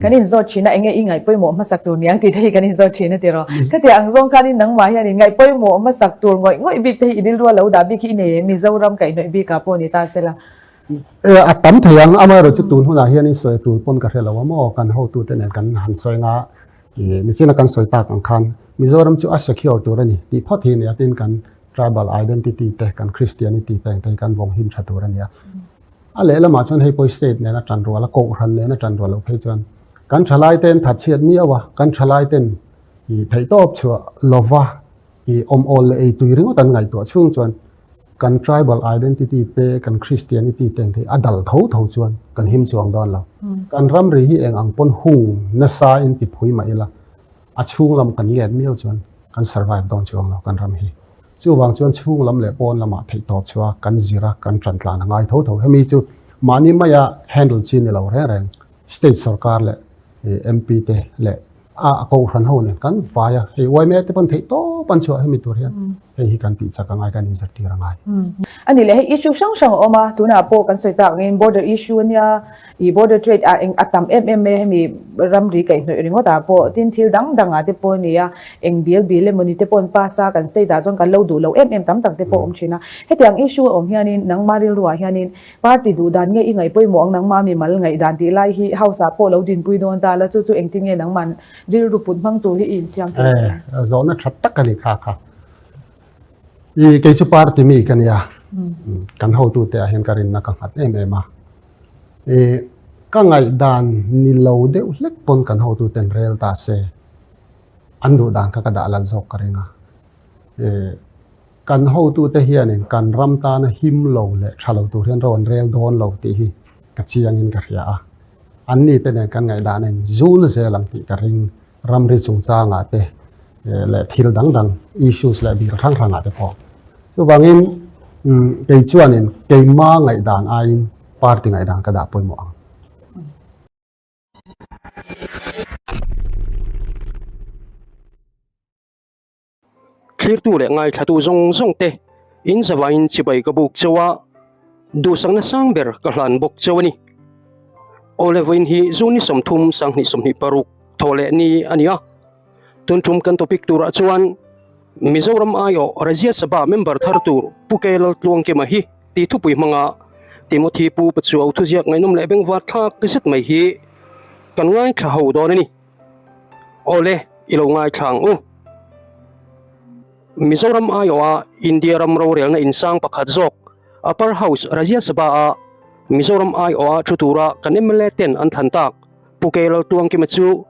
Kan inzawt thin a, enge i ngaih pawimawh hmasak tur niang tih te hi kan inzawt thin a ti rawh. Khatiang ang zawng khanin nangmah hianin ngaih pawimawh hmasak tur ngawih ngawih bik te hi i rilru a lo dah bik hi i nei em? Mizoram kaihhnawih bikah pawh ni ta sela. E, a tam thei ang, amaherawh chu tun hunah hianin sawi tul pawn ka hre lo a maw, kan hotute nen kan han sawi nga, i nichina kan sawi tak ang khan Mizoram chu a secure tur a ni tih phawt hi nia tin kan tribal identity te, kan Christianity te engte hi kan vawng him tha tur a nia. A lehlamah chuan hei pawh state nena tan rual a, kohhran nena tan rual loh phei chuan kan thalai ten thatchhiat miau a, kan thalai ten i theihtawp chhuah lova i awm awl leh ei tui ringawt an ngaihtuah chhung chuan kan tribal identity te, kan Christianity te ang te hi a dal tho tho chuan kan him chuang dawn lo. Kan ramri hi eng ang pawn hung nasa in ti phui mah ila a chhung lam kan nget miau chuan kan survive dawn chuang lo kan ram hi. Chuvang chuan chhung lam leh pawn lamah theihtawp chhuah kan zir a, kan tan tlan a ngai tho tho. Hemi chu mahni maia handle chi ni lo reng reng state sorkar leh MP te leh a kohhran ho nen kan vai a, hei yma te pawn theihtawp an chhuah hemi tur hian hei hi kan tih chak a ngai, kan inzirtir a ngai. A nih leh hei issue hrang hrang a awm a, tunah pawh kan sawi tak angin border issue a nia, I border trade ah eng a tam em em mai a, hemi ramri kaihhnawih ringawt ah pawh tin thil dang dang ah te pawh a ni a, eng bial bil emawni te pawh an pass a, kan state ah chuan kan lo duh lo em em tam tak te pawh a awm thin a. Hetiang issue a awm hianin nangma rilru ah hianin party duh dan nge i ngaih pawimawh ang nangma mimal ngaih dan tih lai hi house ah pawh lo dinpui dawn ta la chu chu engtin nge nangman rilru put hmang tur hi i insiam fel ang? Eh, zawhna tha tak a ni kha kha. I kei chu party mi ka nia, kan hotute ah hian ka rinna ka nghat em em a. I ka ngaihdan ni lo deuh hlek pawn kan hotuten rel ta se, an duh dan kha ka dah lal zawk ka ring a. I kan hotute hianin kan ram tana him lo leh tha lo tur hian ro an rel dawn lo tih hi ka chiangin ka hria a. Anni te nen kan ngaihdan a inzul zel ang tih ka ring. Ramri chungchangah te leh thil dang dang issues leh bil hrang hrangah te pawh. Chuvangin kei chuanin keima ngaihdan aiin party ngaihdan ka dah pawimawh ang. Thlirtu leh ngaithlatu zawng zawng te in zavain chibai ka buk chauh a, duhsakna sang ber ka hlan bawk chauh a ni. Awle vawiin hi June 30 2026 thaw leh ni a ni a, tun tum kan topic turah chuan Mizoram aiawh Rajya Sabha member thar tur Pu K Laltluangkima hi tih thupui hmanga Timothy Pu Pachuau thuziak ngaihnawm leh bengvar thlak zet mai hi kan ngaithla ho dawn a ni. Awle, i lo ngaithla ang u. Mizoram aiawha India ram rorelna insang pakhat zawk Upper House Rajya Sabha-a Mizoram aiawha thu tura kan mla ten an thlan tak Pu K Laltuangkima chu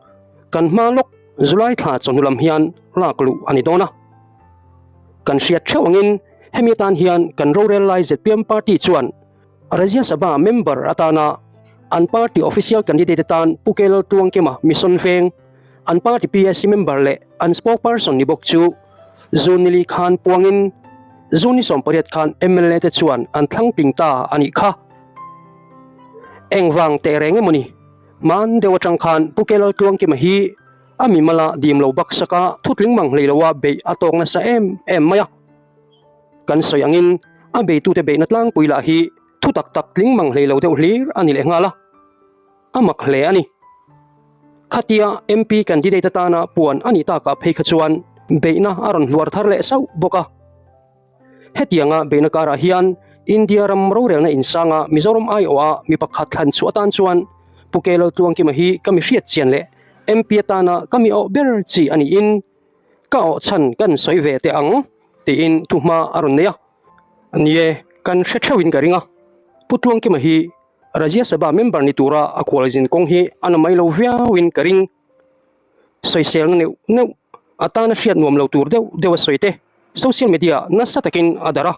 kan hma lawk July thla chawhnu lam hian lak luh a ni dawn a. Kan hriat theuh angin hemi atan hian kan rorel lai zpm party chuan Rajya Sabha member atana an party official candidate atan Pu K Laltuangkima Mission Veng, an party PAC member leh an spokesperson ni bawk chu June nili khan puangin June ni 18 khan mla te chuan an thlang tling ta a nih kha. Engvang teh reng emawni hman deuh atang khan Pu K Laltuangkima hi a mimala dim lo baksaka thutling mang hlei loa beih a tawk nasa em em mai a. Kan sawi angin a beitute beihna tlangpui lah hi thu tak tak tling mang hlei lo deuh hlir a ni leh nghal a, a mak hle a ni. Khatia MP candidate atana puan a nih takah phei kha chuan beihna a rawn hluar thar leh sauh bawk a. Hetianga beihna karah hian India ram rorelna insanga Mizoram aiawha mi pakhat thlan chhuah atan chuan Pu K Laltluangkima hi ka mi hriat chian leh MP atana ka mi awh ber chi a niin Ka awh chhan kan sawi ve teh ang tiin thuhma a rawn nei a. Ni e, kan hre theuhin ka ring a. Pu Tluangkima hi Rajya Sabha member ni tura a khualzin kawng hi a na mai lo viauin ka ring. Sawiselna neuh neuh a tana hriat nuam lo tur deuh deuh a sawi te social media nasa takin a darh a.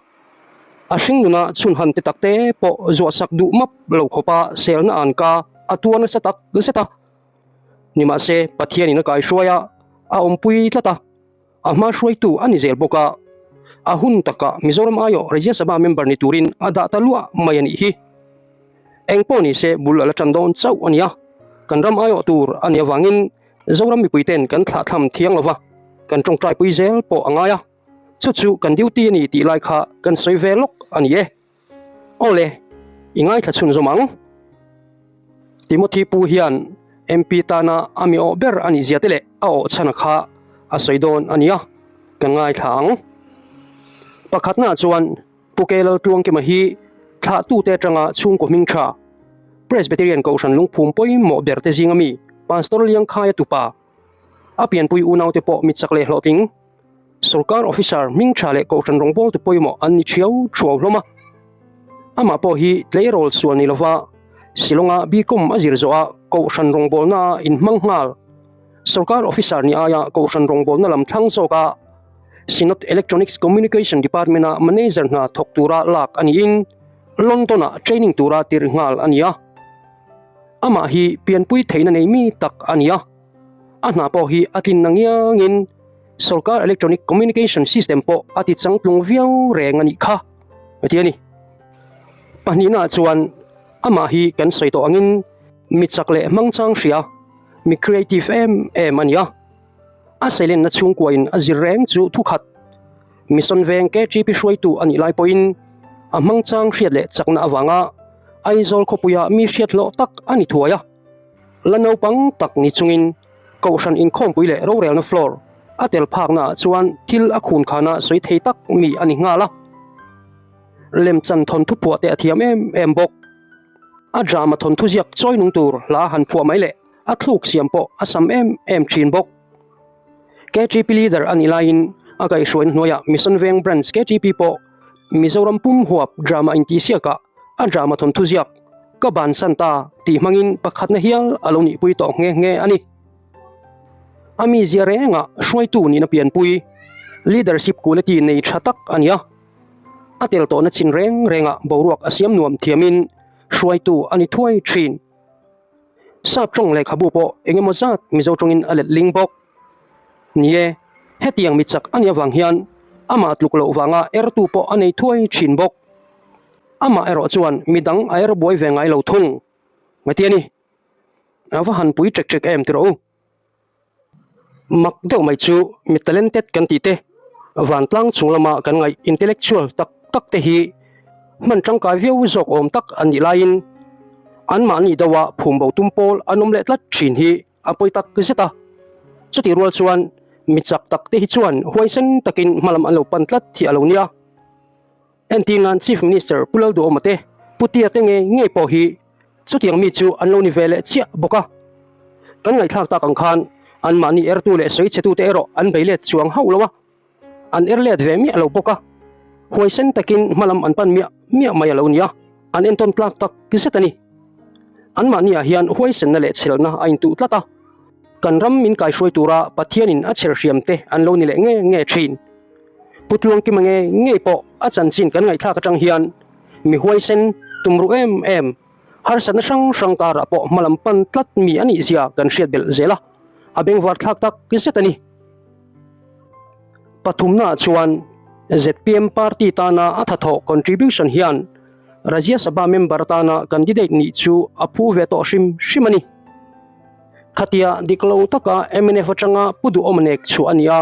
A hring nuna chhunhan te tak te pawh zuahsak duh map lo khawpa selna an ka a tuar nasa tak zet a. Nimahse, Pathianin a kaihruai a, a awmpui tlat a, a hma hruaitu a ni zel bawk a. A hun takah Mizoram aiawh Rajya Sabha member ni turin a dah ta luah mai a nih hi. Eng pawh ni se bul a la tan dawn chauh a ni a, kan ram aiawh tur a nih avangin Zoram mipuiten kan thlahthlam thiang lova, kan tawngtaipui zel pawh a ngai a, chu chu kan duty a ni tih lai kha kan sawi ve lawk a ni e. Awle, i ngaithla chhunzawm ang. Timothy Pu hian MP tana a mi awh ber a nih zia te leh a awh chhan a kha a sawi dawn a nia, kan ngaithla ang. Pakhatnaah chuan Pu Ke Laltluangkima hi thlahtute atanga chhungkaw hming tha, Presbyterian Kohhran lungphum pawimawh ber te zinga mi Pastor Liangkhaia tupa, a pianpui unaute pawh mi chak leh hlawhtling, Sorkar officer hming tha leh kohhran rawngbawltu pawimawh an ni thiau thuau hlawm a. Amah pawh hi tleirawl sual ni lova Shillong-a BCom a zir zawh a kohhran rawngbawlna a inhmang nghal. Sorkar officer ni aia kohhran rawngbawlna lam thlang zawka Synod Electronics Communication Department-a manager hna thawk tura lak a niin London-ah training tura tirh nghal a ni a. Amah hi pianpui theihna nei mi tak a ni a. A hna pawh hi a tlinna ngiangin Sorkar Electronic Communication System pawh a ti changtlung viau reng a nih kha, a ti a ni. Pahnihnaah chuan amah hi kan sawi tawh angin mi chak leh hmangchang hria, mi creative em em a ni a. A seilenna chhungkuain a zir reng chu thukhat Mission Veng KTP hruaitu a nih lai pawhin a hmangchang hriat leh chakna avanga Aizawl khawpuia mi hriat hlawh tak a ni thuai a. La naupang tak ni chungin Kohhran inkhawmpui leh rorelna floor a tel phaknaah chuan thil a khun khana sawi thei tak mi a ni nghal a. Lemchan thawnthu phuah te a thiam em em bawk. A drama thawnthu ziak chawi nung tur hla han phuah mai leh a thluk siam pawh a sam em em thin bawk. KTP leader a nih laiin a kaihhruaina hnuaiah Mission Veng Branch KTP pawh Mizoram pum huap drama intihsiakah a drama thawnthu ziak ka bansan ta tih hmangin pakhatna hial a lo nihpui tawh nghe nghe a ni. A mizia rengah hruaitu nihna pianpui, leadership quality nei tha tak a ni a. A tel tawhna chin reng rengah boruak a siam nuam thiamin hruaitu a ni thuai thin. Sap tawng lehkhabu pawh eng emaw zat Mizo tawngin a let ling bawk. Ni e, hetiang mi chak a nih avang hian amah tluk loh vanga ertu pawh a nei thuai thin bawk. Amah erawh chuan midang a er buai ve ngai lo thung. Ngatia ni, a va han pui ṭek ṭek em tiraw u. Mak deuh mai chu mi talented kan tih te, vantlang chung lama kan ngaih intellectual tak tak te hi hman tangkai viau zawk awm tak an nih laiin anmahni deuha phum bo tum pawl an awm leh tlat thin hi a pawi tak zet a. Chutih rual chuan mi chak tak te hi chuan huaisen takin hmalam an lo pan tlat hi a lo nia. Entir nan Chief Minister Pu Lalduhawma te, Pu Tia te ngei ngei pawh hi chutiang mi chu an lo ni ve leh chiah bawk a. Kan ngaihthlak tak ang khan anmahni ertu leh sawichhetute erawh an bei let chuang hauh lo a, an er let ve miah lo bawk a. Huaisen takin hmalam an pan miah miah mai a lo ni a, an entawn tlak tak zet a ni. Anmahniah hian huaisenna leh chhelna a intuh tlat a, kan ram min kaihruai tura Pathianin a chher hriamte an lo ni leh nge nge thin. Pu Tluangkima nge ngei pawh a chanchin kan ngaihthlak atang hian mi huaisen tum ruh em em, harsatna hrang hrang karah pawh hmalam pan tlat mi a nih zia kan hriat belh zel a, a bengvar thlak tak zet a ni. Pathumnaah chuan zpm party tana a thathawh contribution hian Rajya Sabha member tana candidate nih chu a phu ve tawh hrim hrim a ni. Khatia dik lo taka mnf atanga Pu Duhawma nek chhuah a ni a.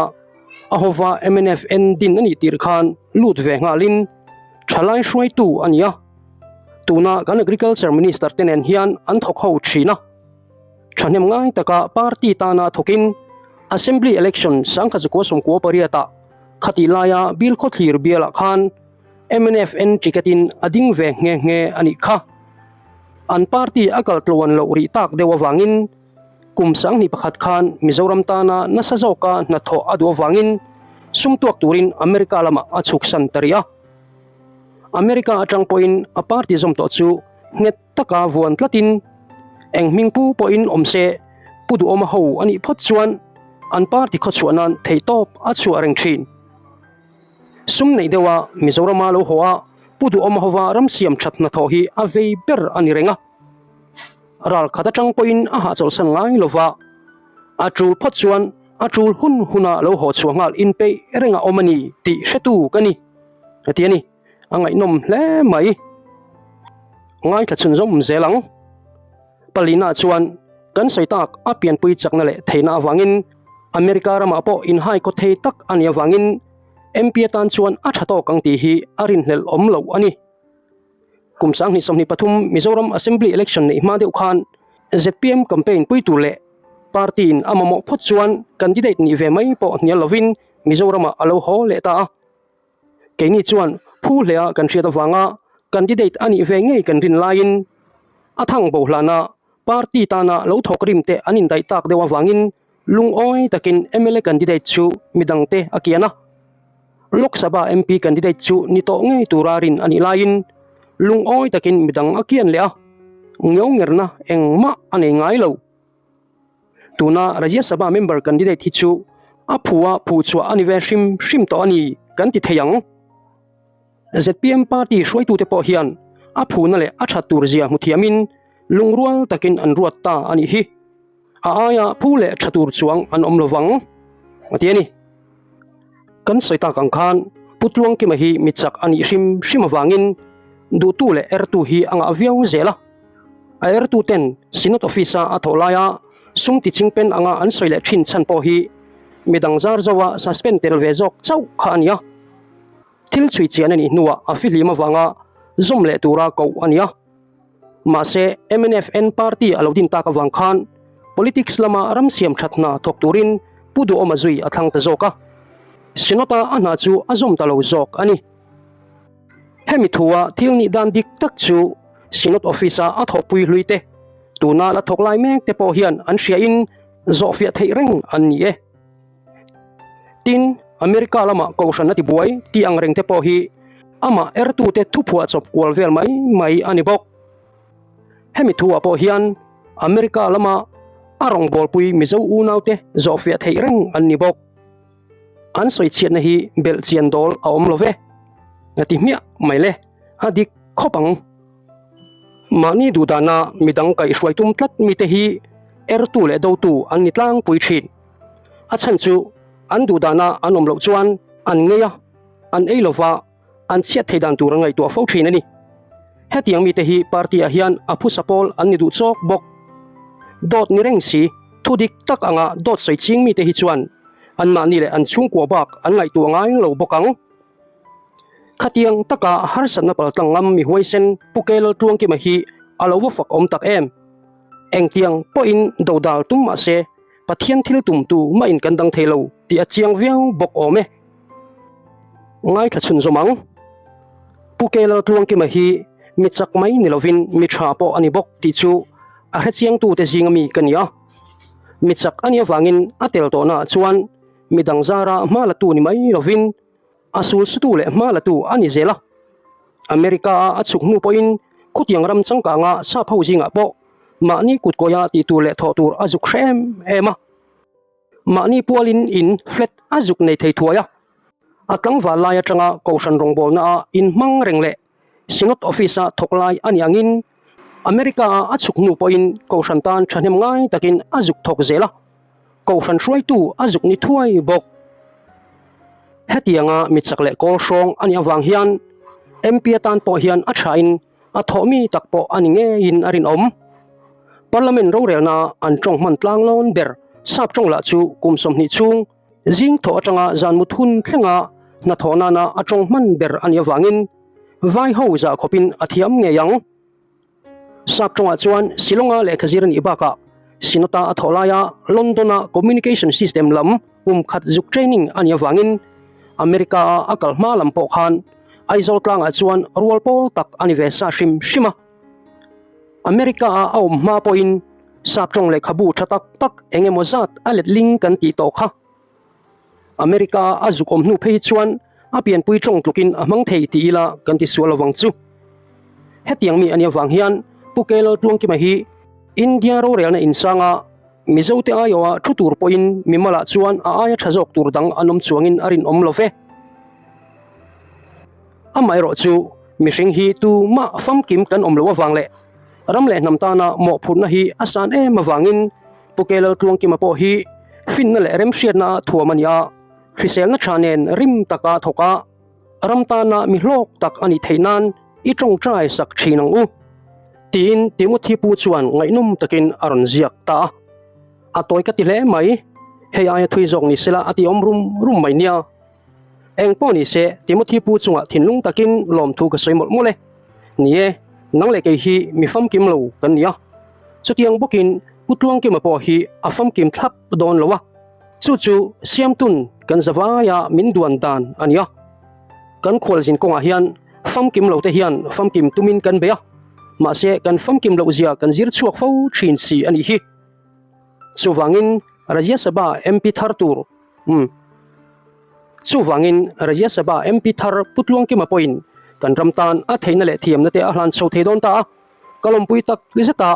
A hova mnf en din a nih tir khan lut ve nghalin thalai hruaitu a ni a. Tuna kan Agriculture Minister te nen hian an thawk ho thin a. Thahnem ngai taka party tana thawkin Assembly Election 1998 ah khatih laia Bill Khawthlir bialah khan mnf en ticket in a ding ve nghe nghe a nih kha. An party a kal tluan loh rih tak deuh avangin Kum 2001 khan Mizoram tana nasa zawka hnathawh a duh avangin sum tuak turin America lamah a chhuksan ta rih a. America atang pawhin a party zawm tawh chu nghet taka vuan tlatin eng hming pu pawhin awm se Pu Duhawma ho a nih phawt chuan an party khawchhuah nan theihtawp a chhuah reng thin. Sum neih deuha Mizorama lo haw a Pu Duhawma hova ram siam that hnathawh hi a vei ber a ni reng a. Ral khat atang pawhin a hahchawlhsan ngai lo va, a tul phawt chuan a tul hun huna lo haw chhuah nghal inpeih reng a awm a ni tih hretu ka ni, a ti a ni. A ngaihnawm hle mai. Ngaithla chhunzawm zel ang. Palina chuan kan sawi tak a pianpui chakna leh theihna avangin America ramah pawh inhai khaw thei tak a nih avangin MP atan chuan a tha tawk ang tih hi a rinhlelh awm loh a ni. Kum 2023 Mizoram Assembly Election neih hma deuh khan Zpm campaign pui tur leh party in a mamawh phawt chuan candidate nih ve mai pawh hnial lovin Mizoramah a lo haw leh ta a. Keini chuan phu hlea kan hriat avanga candidate a nih ve ngei kan rin laiin a thang bo hlana party tana lo thawk rim te an indaih tak deuh avangin lungawi takin mla candidate chu midangte a kian a. Lok Sabha MP candidate chu ni tawh ngei tura rin a nih laiin lungawi takin midang a kian leh a, ngeuhngerna engmah a nei ngai lo. Tuna Rajya Sabha member candidate hi chu a phua phu chhuah a ni ve hrim hrim tawh a ni kan ti thei ang. Zpm party hruaitute pawh hian a phuna leh a that tur zia hmu thiamin lungrual takin an ruat ta a nih hi. A aia phu leh tha tur chuang an awm lovang a ti a ni. Kan sawi tak ang khan Pu Tluangkima hi mi chak a nih hrim hrim avangin duhtu leh ertu hi a ngah viau zel a. A ertu ten Synod Office a a thawh laia sum ti chingpen anga an sawi leh thin chhan pawh hi midang zar zoa suspend tel ve zawk chauh kha a ni a. Thil chhui chian a nih hnuah a fihlim avanga zawm leh tura koh a ni a. Mahse, MNFN party a lo din tak avang khan politics lama ram siam that hna thawk turin Pu Duhawma zui a thlang ta zawk a. Synod-a a hna chu a zawm ta lo zawk a ni. Hemi thua thil nih dan dik tak chu Synod Office-a a thawhpui hlui te, tuna la thawk lai mek te pawh hian an hriain zawhfiah theih reng an ni e. Tin, America lamah kohhran a tibuai tih ang reng te pawh hi amah ertute thuphuah chawp kual vel mai mai a ni bawk. Hemi thuah pawh hian America lama a rawngbawlpui Mizo unaute zawhfiah theih reng an ni bawk. An sawi chhiatna hi belh chian dawl a awm lo ve. A ti hmiah mai le, a dik khawp ang. Mahni duhdana midang kaihhruai tum tlat mite hi ertu leh dotu an ni tlangpui thin. A chhan chu an duhdana an awm loh chuan an ngei a, an ei lova an chhiat thei dan tur an ngaihtuah fo thin a ni. Hetiang mite hi party ah hian a phusa pawl an ni duh chawk bawk. Dawt ni reng si, thu dik tak anga dawt sawi ching mite hi chuan anmahni leh an chhungkua bak an ngaihtuah ngai lo bawk ang. Khatiang taka harsatna paltlang ngam mi huaisen Pu Kelaltluangkima hi a lo va fak awm tak em? Engtiang pawhin dodal tum mah se Pathian thil tum tu mahin kan dang thei lo tih a chiang viau bawk awm e. Ngaithla chhun zawm ang. Pu Kelaltluangkima hi mi chak mai ni lovin mi tha pawh a ni bawk tih chu a hrechiangtute zinga mi ka ni a. Mi chak a nih avangin a tel tawhnaah chuan mi dang zara hma latu ni mai lovin a sul sutu leh hma latu a ni zel a. America-a a chhuk hnu pawhin khutiang ram changkanga sap ho zingah pawh mahni kutkawia tih tur leh thawh tur a zuk hre em em a. Mahni pualin in flat a zuk nei thei thuai a. A tlangval lai atanga Kohhran rawngbawlnaah inhmang reng leh Synod Office-a thawk lai a nih angin America-a a chhuk hnu pawhin Kohhran tan thahnem ngai takin a zuk thawk zel a, Kohhran hruaitu a zuk ni thuai bawk. Hetianga mi chak leh kawl hrawng a nih avang hian MP atan pawh hian a thain a thawh mi tak pawh a ni ngeiin a rinawm. Parliament rorelna an tawng hman tlang lawn ber sap tawng lah chu kum 20 chhung Zing thawh atanga zan mut hun thlenga hnathawh nana a tawng hman ber a nih avangin vai ho zah khawpin a thiam ngei ang. Sap tawngah chuan Shillong-a lehkha zir a nih bakah Synod-a a thawh laia London-a Communication System lam kum khat zuk training a nih avangin America-a a kal hma lam pawh khan Aizawl tlangah chuan rual pawl tak a ni ve sa hrim hrim a. America-a a awm hma pawhin Sap tawng lehkhabu tha tak tak eng emaw zat a let ling kan tih tawh kha. America a zuk awm hnu phei hi chuan a pianpui tawng tlukin a hmang thei ti ila kan ti sual lovang chu. Hetiang mi a nih avang hian Pu Kelaltluangkima hi India rorelna insanga Mizote aiawha thu tur pawhin mimalah chuan a aia tha zawk tur dang an awm chuangin a rinawm lo ve. Amaherawh chu mihring hi tumah famkim kan awm loh avang leh Ram leh hnam tana mawhphurhna hi a san em avangin Pu Kelaltluangkima pawh hi finna leh remhriatna thuam a ni a, hriselna tha nen rim taka thawk a, ram tana mi hlawk tak a nih theih nan i tawngtai sak thin ang u, tiin Timothy Pu chuan ngaihnawm takin a rawn ziak ta a. A tawi ka ti hle mai, hei aia thui zawk ni sela a ti awm rum rum mai nia. Eng pawh ni se, Timothy pu chungah thinlung takin lawmthu ka sawi mawlh mawlh e. Ni e, nang leh kei hi mi famkim lo kan ni a. Chutiang bawkin Pu Tluangkima pawh hi a famkim thlap dawn lo a, chu chu Siamtun kan zavaia min duan dan a ni a. Kan khualzin kawngah hian famkim lo te hian famkim tumin kan bei a, mahse kan famkim loh zia kan zir chhuak fo thin si a nih hi. Chuvangin Rajya Sabha MP thar tur umm Chuvangin Rajya Sabha MP thar Pu Tluangkima pawhin kan ram tan a theihna leh thiamna te a hlan chho thei dawn ta a, ka lawmpui tak zet a,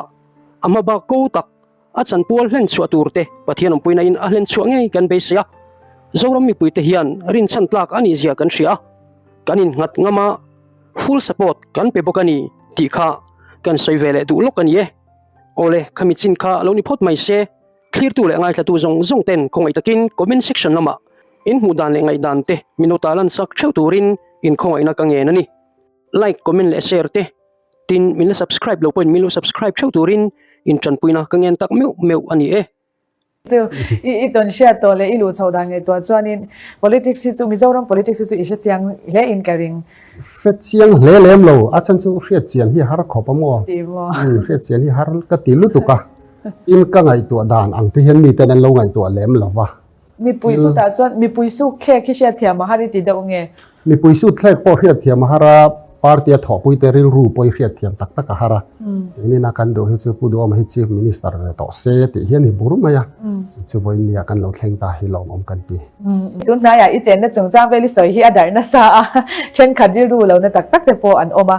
a hma bak ko tak a chanpual hlen chhuah tur te Pathian awmpuina in a hlen chhuah ngei kan beisei a, Zoram mipui te hian rinchhan tlak a nih zia kan hria a, kan innghat ngam a, full support kan pe bawk a ni tih kha kan sawi ve leh duh lawk a ni e. Awle, khami chin kha lo ni phawt mai se, thlirtu leh ngaithlatu zawng zawng ten khawngaih takin comment section lamah in hmuh dan leh ngaihdan te min lo tarlan sak theuh turin in khawngaihna ka ngen a ni. Like, comment leh share te tin min la subscribe lo pawhin min lo subscribe theuh turin in tanpuina ka ngen tak meuh meuh a ni e. Chu i i tawn hriat tawh leh i luh chhoh dan ngaihtuah chuanin politics hi chu Mizoram politics hi chu i hre chiang hle in ka ring. Hre chiang hle lem lo, a chhan chu hriat chian hi har khawp a maw? Ti maw? Hriat chian hi har ka ti lutuk a, in ka ngaihtuah dan ang te hian miten an lo ngaihtuah lem lo va. Mipui chutah chuan mipui suk thlek hi hriat thiam a har i ti deuh nge? Mipui sut thlek pawh hriat thiam a har a, party a thawhpui te rilru pawh i hriat thiam tak tak a har a. Keinin a kan duh hi chu Pu Duhawma hi Chief Minister ve tawh se tih hian i bur mai a, chu chu vawiin kan lo thleng ta hi lawmawm kan ti. Tun hnaiah i chenna chungchang vel i sawi hi a darh nasa a, thenkhat rilru lohna tak tak te pawh an awm a,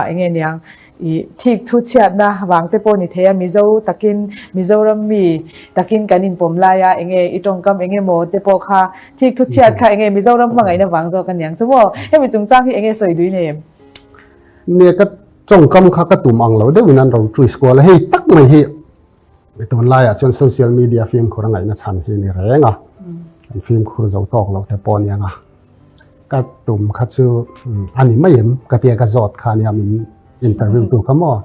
eng nge niang I thik thu chhiatna vang te pawh ni thei a, Mizo takin, Mizoram mi takin kan inpawm lai a, enge i tawngkam enge maw te pawh kha thik thu chhiat kha enge Mizoram hmangaihna vang zawk a niang chu maw? Hemi chungchang hi enge sawi dui nei em? Nia ka tawngkam kha ka tum ang lo deuhin an ro twist kual a, hei tak mai hi tunlaiah chuan social media fimkhur a ngaihna chhan hi a ni reng a, kan fimkhur zo tawk lo te pawh a niang a. Ka tum kha chu a ni mai em ka tia ka zawt kha nia min interview tu kha maw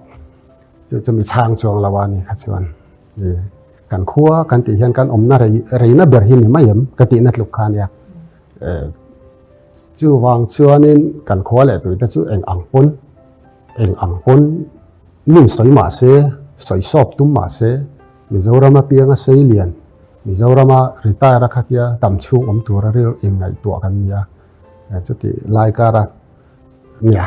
chu chu mi chhang chuang lo a ni kha chuan kan khua kan tih hian kan awmna rei reina ber hi ni mai em ka tihna tluk kha nia chu vang chuanin kan khua leh tui te chu eng ang pawn eng ang pawn min sawi mah se sawi sawp tum mah se Mizoram apianga sei lian, Mizorama retire a khatia tam chhung awm tura ril inngaihtuah kan ni a, chuti lai kara nia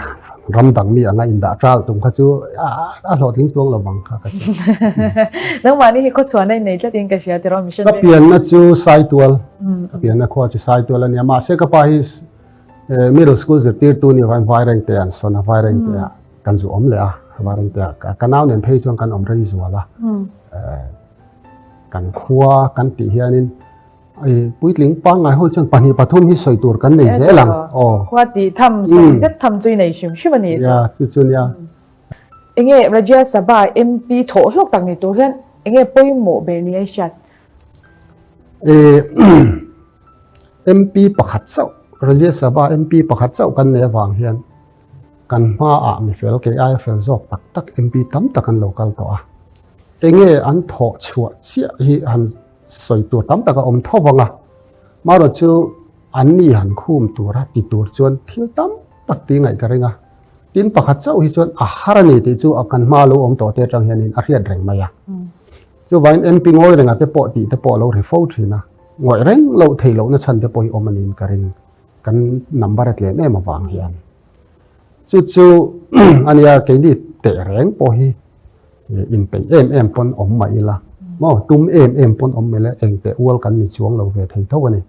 ram dang mi anga indah ṭal tum kha chu a hlawhtling chuang lo vang kha ka chu. Nangmahni hi khawchhuahna in nei tlatin ka hria tiraw mission Ka pianna chu Saitual, ka pianna khua chu Saitual a nia, mahse ka pa hi middle school zirtirtu ni avangin Vairengte an sawn a, Vairengte ah Kan zu awm leh a, Varengte ah ka nau nen phei chuan kan awm rei zual a. Kan khua kan tih hianin puitling pangngai ho chuan pahnih pathum hi sawi tur kan nei zel ang. Aw. Khua tih tham sawi zet tham chu i nei hrim hrim a ni chu. Ya, chu chu nia. Enge Rajya Sabha MP thawh hlawk tak ni tur hian enge pawimawh ber ni a i hriat? MP pakhat chauh, Rajya Sabha MP pakhat chauh kan nei avang hian Kan hmaah mi fel kei aia fel zawk tak tak MP tam tak an lo kal tawh a. Enge an thawh chhuah chiah hi han sawi tur tam tak a awm tho vang a. Marawh chu an ni han khum tura ti tur chuan thil tam tak tih ngaih ka ring a. Tin pakhat chauh hi chuan a har a ni tih chu a kan hmaa lo awm tawh te atang hianin a hriat reng mai a. Chuvangin MP ngawi renga te pawh tih te pawh a lo ri fo thin a. Ngawih reng loh theih lohna chhan te pawh hi awm a niin ka ring. Kan number a tlem em avang hian. Chu chu a nia keini teh reng pawh hi inpeih em em pawn awm mah ila maw tum em em pawn awm ila eng teh ual kan ni chuang lo ve thei tho a ni.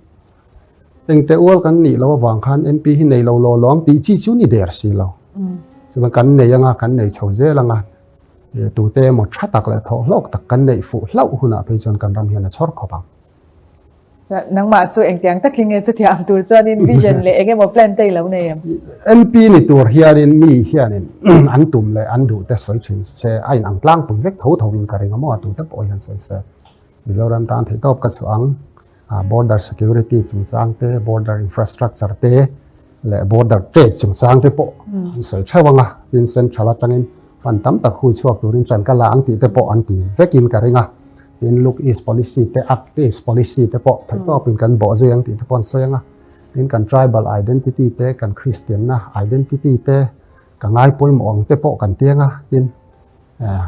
Eng teh ual kan nih loh avang khan MP hi nei lo law lawng tih chi chu ni der si lo. Chuan kan nei anga kan nei chho zel anga tute emaw tha tak leh thawh hlawk tak kan neih fuh hlauh hunah phei chuan kan ram hian a chhawr khawp ang. Nangmah chu engtiang takin nge chutiang tur chuanin vision leh eng emaw plan te i lo nei em? MP ni tur hianin mi hianin an tum leh an duh te sawi thin se a inang tlangpui vek tho tho in ka ring a maw a tute pawh hian sawi se. Mizoram tan theihtawp ka chhuah ang border security chungchang te, border infrastructure te leh border trade chungchang te pawh an sawi theuh ang a, tin central atangin fund tam tak hui chhuak turin ṭan ka la ang tih te pawh an ti vekin ka ring a. Tin Look East Policy te, Act East Policy te pawh theihtawpin kan bawh zui ang tih te pawh an sawi ang a. Tin kan tribal identity te, kan Kristianna identity te ka ngai pawimawh ang te pawh kan tiang a. Tin eh.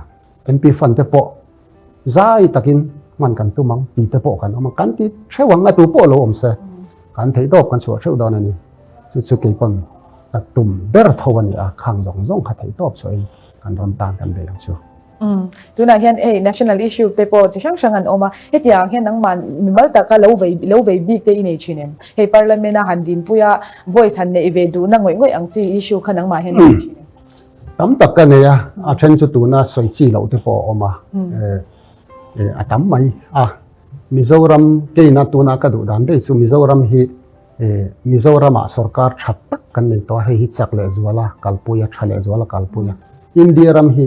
MP fund te pawh zai takin hman kan tum ang tih te pawh kan awm a, kan ti theuh ang a tu pawh lo awm se kan theih tawp kan chhuah theuh dawn a ni. Chu chu kei pawn ka tum ber tho a ni a, khang zawng zawng kha theih tawp chhuahin kan ram tan kan bei ang chu. Umm tunah hian hei national issue te pawh chi hrang hrang an awm a, hetiang hian nangmah mimal taka lo vei lo vei bik te i nei thin em? Hei parliament a han dinpui a voice han neih ve duhna ngawih ngawih ang chi issue kha nangmah hian i nei thin em? Tam tak ka nei a, a then chu tuna sawi chi loh te pawh a awm a, a tam mai a. Mizoram keina tuna ka duh dan daih chu Mizoram hi Mizoramah sorkar tha tak kan nei tawh a, hei hi chak leh zual a kalpui a, tha leh zual a kalpui a. India ram hi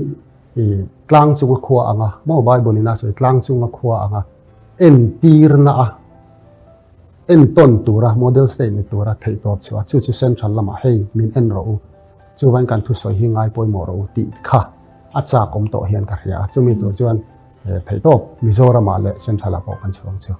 tlang chunga khua ang a, maw Bible in a sawi tlang chunga khua ang a, entirna a, entawn tura model state ni tura theihtawp chhuah a, chu chu central lamah hei min en rawh u, chuvain kan thusawi hi ngai pawimawh rawh u tih kha a chak awm tawh hian ka hria a, chumi tur chuan theihtawp Mizoramah leh central ah pawh kan chhuang chu.